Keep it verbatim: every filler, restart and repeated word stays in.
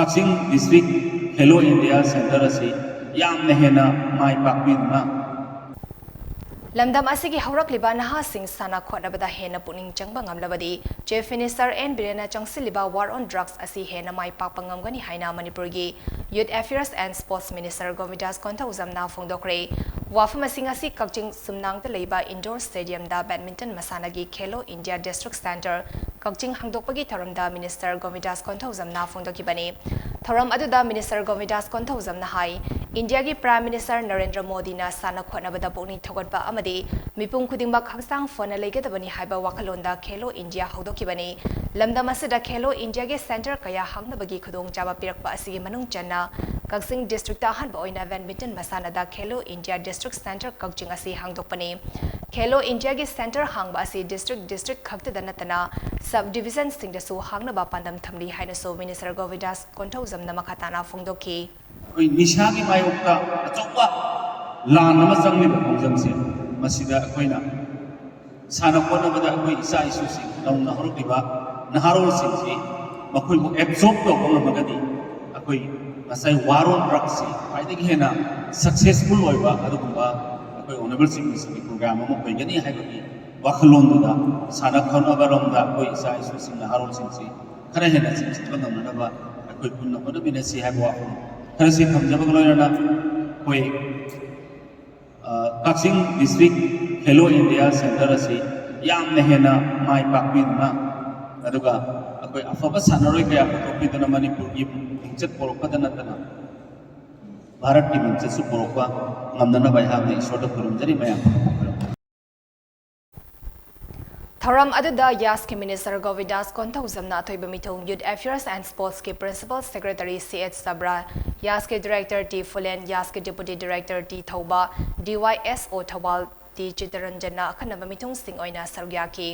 ꯀꯛꯆꯤꯡ district ꯈꯦꯂꯣ India centre ꯑꯁꯤ ꯌꯥꯝꯅ ꯍꯦꯟꯅ ꯃꯥꯏ ꯄꯥꯛꯄꯤꯗꯨꯅ ꯂꯝꯗꯝ ꯑꯁꯤꯒꯤ ꯍꯧꯔꯛꯂꯤꯕ ꯅꯍꯥꯁꯤꯡ ꯁꯥꯟꯅ ꯈꯣꯠꯅꯕꯗ ꯍꯦꯟꯅ ꯄꯨꯛꯅꯤꯡ ꯆꯪꯕ ꯉꯝꯂꯕꯗꯤ Chief Minister N ꯕꯤꯔꯦꯟꯅ ꯆꯪꯁꯤꯜꯂꯤꯕ War on Drugs ꯑꯁꯤ ꯍꯦꯟꯅ ꯃꯥꯏ ꯄꯥꯛꯄ ꯉꯝꯒꯅꯤ ꯍꯥꯏꯅ ꯃꯅꯤꯄꯨꯔꯒꯤ Youth Affairs and Sports Minister Govindas ꯀꯣꯟꯊꯧꯖꯝꯅ ꯐꯣꯡꯗꯣꯛꯈ꯭ꯔꯦ꯫ ꯋꯥꯐꯝ ꯑꯁꯤ ꯉꯁꯤ ꯀꯛꯆꯤꯡ ꯁꯨꯝꯅꯥꯡꯗ ꯂꯩꯕ Indoor Stadium ꯗ badminton ꯃꯁꯥꯟꯅꯒꯤ Khelo India District Centre ꯀꯛꯆꯤꯡ ꯍꯥꯡꯗꯣꯛꯄꯒꯤ ꯊꯧꯔꯝꯗ Minister ꯒꯣꯕꯤꯟꯗꯥꯁ ꯀꯣꯟꯊꯧꯖꯝꯅ ꯐꯣꯡꯗꯣꯛꯈꯤꯕꯅꯤ꯫ ꯊꯧꯔꯝ ꯑꯗꯨꯗ Minister ꯒꯣꯕꯤꯟꯗꯥꯁ ꯀꯣꯟꯊꯧꯖꯝꯅ ꯍꯥꯏ, ꯏꯟꯗꯤꯌꯥꯒꯤ Prime Minister ꯅꯔꯦꯟꯗ꯭ꯔ ꯃꯣꯗꯤꯅ ꯁꯥꯟꯅ ꯈꯣꯠꯅꯕꯗ ꯄꯨꯛꯅꯤꯡ ꯊꯧꯒꯠꯄ ꯑꯃꯗꯤ ꯃꯤꯄꯨꯝ ꯈꯨꯗꯤꯡꯃꯛ ꯍꯛꯆꯥꯡ ꯐꯅ ꯂꯩꯒꯗꯕꯅꯤ ꯍꯥꯏꯕ ꯋꯥꯈꯜꯂꯣꯟꯗ Khelo India ꯍꯧꯗꯣꯛꯈꯤꯕꯅꯤ꯫ ꯂꯝꯗꯝ ꯑꯁꯤꯗ Khelo India ꯒꯤ centre ꯀꯌꯥ ꯍꯥꯡꯅꯕꯒꯤ ꯈꯨꯗꯣꯡꯆꯥꯕ ꯄꯤꯔꯛꯄ ꯑꯁꯤꯒꯤ ꯃꯅꯨꯡ ꯆꯟꯅ ꯀꯛꯆꯤꯡ district ꯇ ꯑꯍꯥꯟꯕ ꯑꯣꯏꯅ badminton ꯃꯁꯥꯟꯅꯗ Khelo India District Centre ꯀꯛꯆꯤꯡ ꯑꯁꯤ ꯍꯥꯡꯗꯣꯛꯄꯅꯤ꯫ Khelo India ꯒꯤ centre ꯍꯥꯡꯕ ꯑꯁꯤ district district ꯈꯛꯇꯗ ꯅꯠꯇꯅ sub division ꯁꯤꯡꯗꯁꯨ ꯍꯥꯡꯅꯕ ꯄꯥꯟꯗꯝ ꯊꯝꯂꯤ ꯍꯥꯏꯅꯁꯨ Minister ꯒꯣꯕꯤꯟꯗꯥꯁ ꯀꯣꯟꯊꯧꯖꯝꯅ ꯃꯈꯥ ꯇꯥꯅ ꯐꯣꯡꯗꯣꯛꯈꯤ꯫ ꯑꯩꯈꯣꯏ ꯅꯤꯁꯥꯒꯤ ꯃꯥꯌꯣꯛꯇ ꯑꯆꯧꯕ ꯂꯥꯟ ꯑꯃ ꯆꯪꯂꯤꯕ ꯈꯣꯡꯖꯪꯁꯦ, ꯃꯁꯤꯗ ꯑꯩꯈꯣꯏꯅ ꯁꯥꯟꯅ ꯈꯣꯠꯅꯕꯗ ꯑꯩꯈꯣꯏ ꯏꯆꯥ ꯏꯁꯨꯁꯤꯡ, ꯅꯧꯅ ꯍꯧꯔꯛꯂꯤꯕ ꯅꯍꯥꯔꯣꯜꯁꯤꯡꯁꯤ ꯃꯈꯣꯏꯕꯨ absorb ꯇꯧꯕ ꯉꯝꯃꯒꯗꯤ, ꯑꯩꯈꯣꯏ ꯉꯁꯥꯏ War on Drugs ꯁꯤ ꯈ꯭ꯋꯥꯏꯗꯒꯤ ꯍꯦꯟꯅ successful ꯑꯣꯏꯕ ꯑꯗꯨꯒꯨꯝꯕ ꯑꯩꯈꯣꯏ Honourable Chief Minister ꯒꯤ program ꯑꯃ ꯑꯣꯏꯒꯅꯤ ꯍꯥꯏꯕꯒꯤ ꯋꯥꯈꯜꯂꯣꯟꯗꯨꯗ ꯁꯥꯟꯅ ꯈꯣꯠꯅꯕꯔꯣꯝꯗ ꯑꯩꯈꯣꯏ ꯏꯆꯥ ꯏꯁꯨꯁꯤꯡ, ꯅꯍꯥꯔꯣꯜꯁꯤꯡꯁꯤ ꯈꯔ ꯍꯦꯟꯅ ꯆꯤꯡꯁꯤꯟꯕ ꯉꯝꯅꯅꯕ ꯑꯩꯈꯣꯏ ꯄꯨꯟꯅ ꯍꯣꯠꯅꯃꯤꯟꯅꯁꯤ ꯍꯥꯏꯕ ꯋꯥꯐꯝ ꯈꯔꯁꯤ ꯊꯝꯖꯕꯒ ꯂꯣꯏꯅꯅ, ꯑꯩꯈꯣꯏ, ꯑ, ꯀꯛꯆꯤꯡ district Khelo India Centre ꯑꯁꯤ ꯌꯥꯝꯅ ꯍꯦꯟꯅ ꯃꯥꯏ ꯄꯥꯛꯄꯤꯗꯨꯅ, ꯑꯗꯨꯒ ꯑꯩꯈꯣꯏ ꯑꯐꯕ ꯁꯥꯟꯅꯔꯣꯏ ꯀꯌꯥ ꯄꯨꯊꯣꯛꯄꯤꯗꯨꯅ ꯃꯅꯤꯄꯨꯔꯒꯤ ꯃꯤꯡꯆꯠ ꯄꯨꯔꯛꯄꯗ ꯅꯠꯇꯅ ꯚꯥꯔꯠꯀꯤ ꯃꯤꯡꯆꯠꯁꯨ ꯄꯨꯔꯛꯄ ꯉꯝꯅꯅꯕ ꯑꯩꯍꯥꯛꯅ ꯏꯁꯣꯔꯗ ꯈꯨꯔꯨꯝꯖꯔꯤ꯫ ꯃꯌꯥꯝ ꯊꯧꯔꯝ ꯑꯗꯨꯗ ꯌꯥꯁꯀꯤ Minister ꯒꯣꯕꯤꯟꯗꯥꯁ ꯀꯣꯟꯊꯧꯖꯝꯅ ꯑꯊꯣꯏꯕ ꯃꯤꯊꯨꯡ Youth Affairs and Sports ꯀꯤ Principal Secretary C H Sabra, ꯌꯥꯁꯀꯤ Director ꯇꯤ ꯐꯨꯂꯦꯟ, ꯌꯥꯁꯀꯤ Deputy Director T Thouba, D Y S O Thoubal T ꯆꯤꯠꯇꯔꯟꯖꯟꯅ ꯑꯈꯟꯅꯕ ꯃꯤꯊꯨꯡꯁꯤꯡ ꯑꯣꯏꯅ ꯁꯔꯨꯛ ꯌꯥꯈꯤ꯫